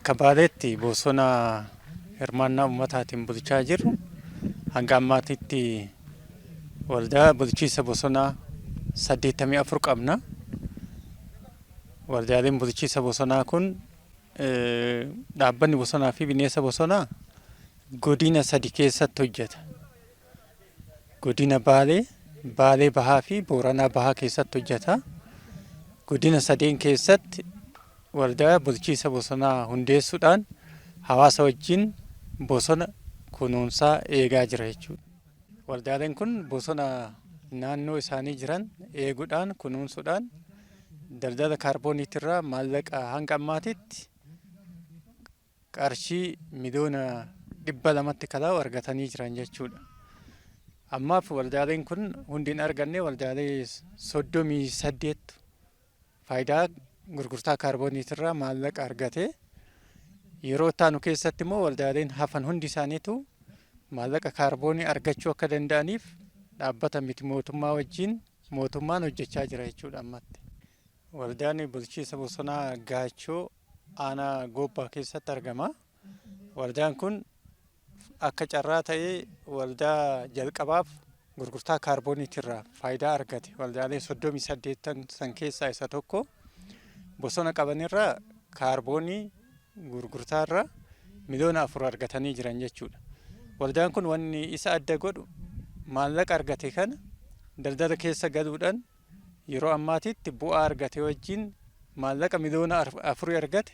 Akka Baaleetti bosona hirmaannaa uummataatiin bulchaa jirru hanga ammaatitti waldaa bulchiinsa bosonaa 84 qabna. Waldaaleen bulchiinsa bosonaa kun dhaabbanni bosonaa fi bineensa bosonaa godina sadi keessatti hojjeta. Godina Baalee, Baalee Bahaa fi Booranaa Bahaa keessatti hojjeta. Godina sadeen keessatti waldaa bulchiinsa bosonaa hundeessuudhaan hawaasa wajjin bosona kunuunsaa eegaa jira jechuudha. Waldaaleen kun bosona naannoo isaanii jiran eeguudhaan kunuunsuudhaan daldala kaarbooniitirraa maallaqa hanga ammaatitti qarshii 200,000,000tti kalaa'u argatanii jiran jechuudha. Ammaaf waldaaleen kun hundi hin arganne, waldaalee 38 faayidaa gurgurtaa kaarbooniitirraa maallaqa argate. Yeroo itti aanu keessatti immoo waldaaleen hafan hundi isaaniitu maallaqa kaarboonii argachuu akka danda'aniif dhaabbata miti mootummaa wajjin mootummaan hojjechaa jira jechuudha ammatti. Waldaan bulchiinsa bosonaa Gaachoo aanaa Goobbaa keessatti argama. Waldaan kun akka carraa ta'ee waldaa jalqabaaf gurgurtaa kaarbooniitirraa faayidaa argate. Waldaalee 38 san keessaa isa tokko. Bosona qabanirraa kaarboonii gurgurtaarraa 4 miliyoona argatanii jiran jechuudha. Waldaan kun wanni isa adda godhu maallaqa argate kana daldala keessa galuudhaan yeroo ammaatitti bu'aa argate wajjin maallaqa 4 miliyoona argate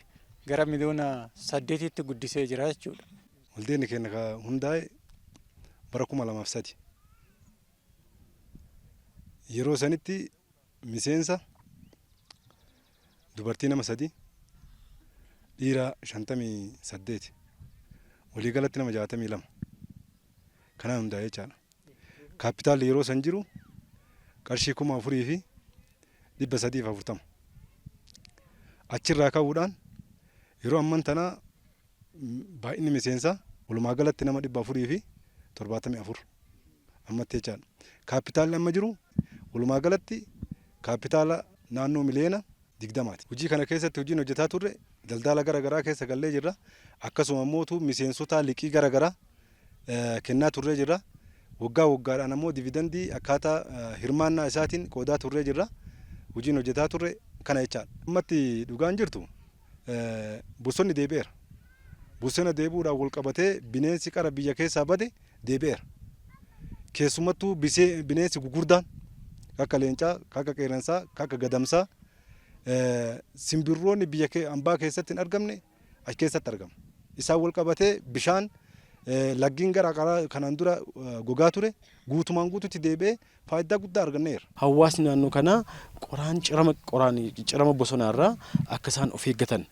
gara 8 miliyoonatti guddisee jira jechuudha. Waldeen keenya ka hundaa'e bara 2003. Yeroo sanitti miseensa dubartii nama sadi, dhiira 58, waliigalatti nama 62 kanaan hundaa'e jechaadha. Kaapitaalli yeroo san jiru qarshii 4,340. Achirraa ka'uudhaan yeroo amman tanaa baay'inni miseensaa walumaa galatti nama 474 ammatti jechaadha. Kaapitaalli amma jiru walumaa galatti kaapitaala naannoo 20 miliyoonati. Hojii kana keessatti hojiin hojjetaa turre daldala gara garaa keessa gallee jirra. Akkasuma immoo miseensota liqii gara garaa kennaa turree jirra. Waggaa waggaadhaan ammoo dividendii akkaataa hirmaannaa isaatiin qoodaa turree jirra. Hojiin hojjetaa turre kana jechaadha. Ammatti dhugaan jirtu bosonni deebi'eera. Bosona deebi'uudhaan wal qabatee bineensi qara biyya keessaa bade deebi'eera. Keessumattuu bineensi gugurdaan akka leencaa, akka qeerransaa, akka gadamsaa, simbirroonni biyya hambaa keessatti hin argamne achi keessatti argama. Isaan wal qabatee bishaan laggiin gara garaa kanaan dura gogaa ture guutumaan guututti deebi'ee faayidaa guddaa arganneera. Hawaasni naannoo kanaa qoraan cirama qoraan cirama bosonaarraa akka isaan of eeggatan,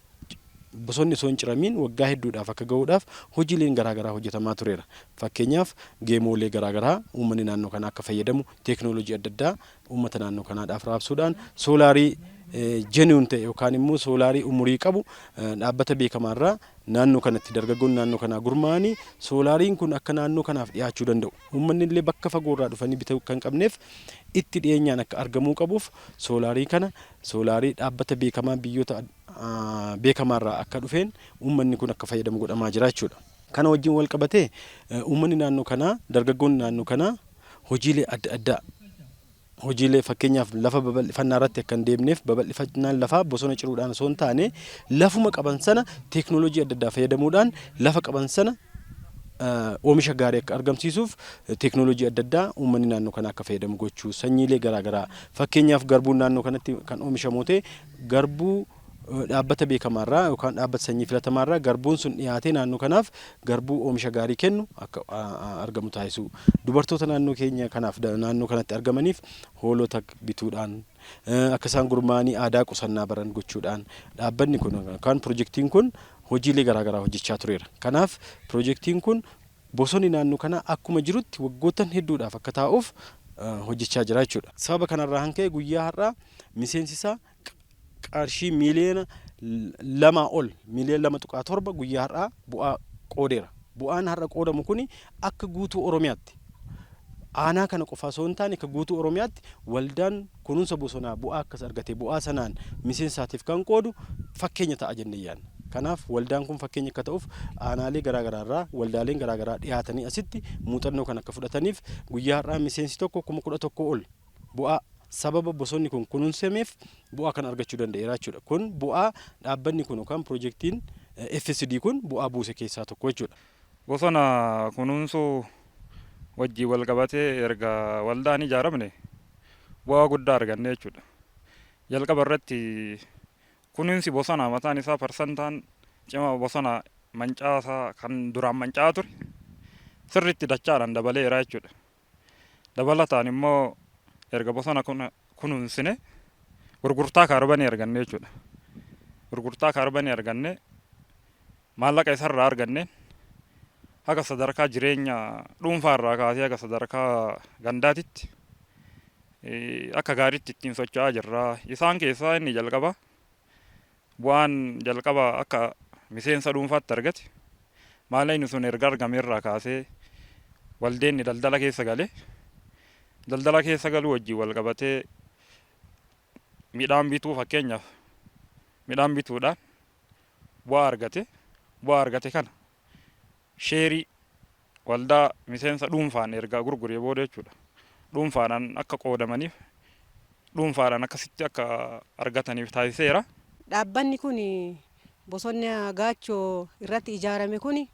bosonni osoo hin ciramiin waggaa hedduudhaaf akka gahuudhaaf hojiileen garaagaraa hojjetamaa tureera. Fakkeenyaaf, geemoolee garaagaraa uummanni naannoo kanaa akka fayyadamu teeknooloojii adda addaa uummata naannoo kanaadhaaf raabsuudhaan, soolaarii genuine ta'e yookaan immoo soolaarii umurii qabu dhaabbata beekamaarraa naannoo kanatti dargaggoonni naannoo kanaa gurmaa'anii soolaariin kun akka naannoo kanaaf dhiyaachuu danda'u, uummanni illee bakka fagoorraa dhufanii bituu kan qabneef itti dhiyeenyaan akka argamuu qabuuf, soolaarii kana soolaarii dhaabbata beekamaa biyyoota beekamaarraa akka dhufeen uummanni kun akka fayyadamu godhamaa jira jechuudha. Kana wajjin wal qabatee uummanni naannoo kanaa, dargaggoonni naannoo kanaa hojiilee adda addaa, hojiilee fakkeenyaaf lafa babal'ifannaa irratti akka hin deemneef, babal'ifannaan lafaa bosona ciruudhaan osoo hin taane lafuma qaban sana teeknooloojii adda addaa fayyadamuudhaan lafa qaban sana oomisha gaarii akka argamsiisuuf teeknooloojii adda addaa uummanni naannoo kanaa akka fayyadamu gochuu, sanyiilee garaagaraa, fakkeenyaaf garbuun naannoo kanatti kan oomishamu ta'e, garbuu dhaabbata beekamaarraa yookaan dhaabbata sanyii filatamaarraa garbuun sun dhiyaatee naannoo kanaaf garbuu oomisha gaarii kennu akka argamu taasisuu, dubartoota naannoo keenya kanaaf naannoo kanatti argamaniif hoolota bituudhaan akka isaan gurmaa'anii aadaa qusannaa baran gochuudhaan dhaabbanni kun yookaan pirojektiin kun hojiilee garaagaraa hojjechaa tureera. Kanaaf pirojektiin kun bosonni naannoo kanaa akkuma jirutti waggoottan hedduudhaaf akka taa'uuf hojjechaa jira jechuudha. Sababa kanarraa kan ka'e guyyaa har'aa miseensi isaa qarshii 2 miliyoona ol, 2.7 miliyoona guyyaa har'aa bu'aa qoodeera. Bu'aan har'a qoodamu kuni akka guutuu Oromiyaatti aanaa kana qofa osoo hin taane akka guutuu Oromiyaatti waldaan kunuunsa bosonaa bu'aa akkas argate bu'aa sanaan miseensaatiif kan qoodu fakkeenya ta'a jennee yaadna. Kanaaf waldaan kun fakkeenya akka ta'uuf aanaalee garaagaraa irraa waldaaleen garaagaraa dhiyaatanii asitti muuxannoo kan akka fudhataniif guyyaa har'aa miseensi tokko 11,000 ol bu'aa sababa bosonni kun kunuunsameef bu'aa kan argachuu danda'eera jechuudha. Kun bu'aa dhaabbanni kun yookaan piroojeektiin FSD kun bu'aa buuse keessaa tokko jechuudha. Bosona kunuunsuu wajjin wal qabatee erga waldaan ijaaramne bu'aa guddaa arganne jechuudha. Jalqaba irratti kunuunsi bosonaa mataan isaa parsantaan cima bosona mancaasaa kan duraan manca'aa ture sirriitti dachaadhaan dabaleera jechuudha. Dabalataan immoo erga bosona kunuunsine gurgurtaa kaarbanii arganne jechuudha. Gurgurtaa kaarbanii arganne, maallaqa isarraa arganne haga sadarkaa jireenya dhuunfaa irraa kaasee haga sadarkaa gandaatitti akka gaariitti ittiin socho'aa jirra. Isaan keessaa inni jalqaba, bu'aan jalqaba akka miseensa dhuunfaatti argate, maallaqni sun erga argame irraa kaasee waldeenni daldala keessa galee, daldala keessa galuu wajjin wal qabatee midhaan bituu, fakkeenyaaf midhaan bituudhaan bu'aa argate. Bu'aa argate kana sheerii waldaa miseensa dhuunfaan erga gurguree booda jechuudha. Dhuunfaadhaan akka qoodamaniif, dhuunfaadhaan akkasitti akka argataniif taasiseera. Dhaabbanni kun bosonni Gaachoo irratti ijaarame kun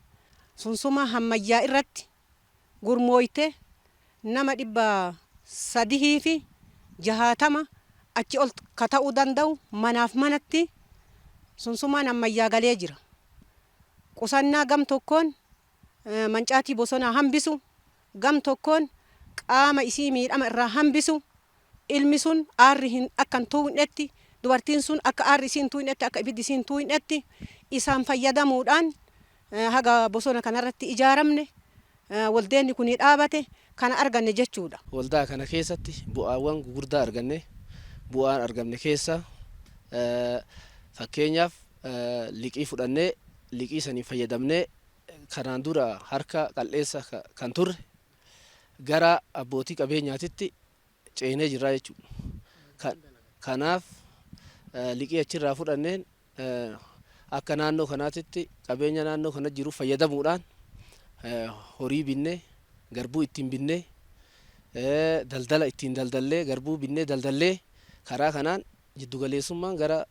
sunsuma hammayyaa irratti gurmooyte nama 360 achi ol ka ta'uu danda'u manaaf manatti sunsumaan ammayyaa galee jira. Qusannaa gam tokkoon mancaatii bosonaa hambisu, gam tokkoon qaama isii miidhama irraa hambisu, ilmi sun aarri hin akka hin tuunetti, dubartiin sun akka aarri isii hin tuunetti, akka ibiddi isii hin tuunetti isaan fayyadamuudhaan haga bosona kanarratti ijaaramne, waldeenni kun dhaabate kana arganne jechuudha. Waldaa kana keessatti bu'aawwan gugurdaa arganne. Bu'aan argamne keessa fakkeenyaaf liqii fudhannee, liqii saniin fayyadamnee kanaan dura harka qal'eessa kan turre gara abbootii qabeenyaatitti ceenee jirra jechuudha. Kanaaf liqii achirraa fudhanneen akka naannoo kanaatitti qabeenya naannoo kana jiru fayyadamuudhaan horii binnee, garbuu ittiin binnee, daldala ittiin daldallee, garbuu binnee daldallee, karaa kanaan jiddugaleessummaan gara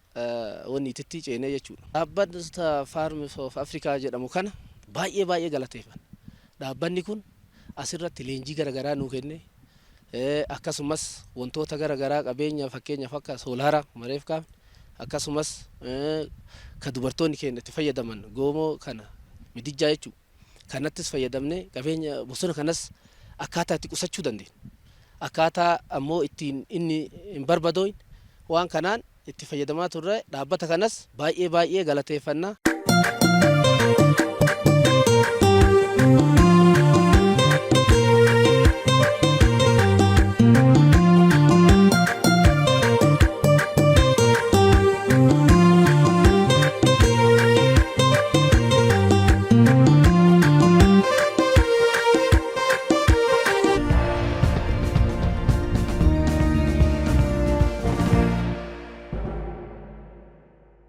wanniititti ceenee jechuudha. Dhaabbata Farms of Africa jedhamu kana baay'ee baay'ee galateeffanna. Dhaabbanni kun asirratti leenjii garaagaraa nuu kenne, akkasumas wantoota garaagaraa qabeenya fakkeenyaaf akka soolaaraa mareef kaafne, akkasumas ka dubartoonni keenya itti fayyadaman goomoo kana midijjaa jechuudha. Kanattis fayyadamnee qabeenya bosona kanas akkaataa itti qusachuu dandeenya. Akkaataa ammoo ittiin inni hin barbadooyin waan kanaan itti fayyadamaa turre. Dhaabbata kanas baay'ee baay'ee galateeffanna.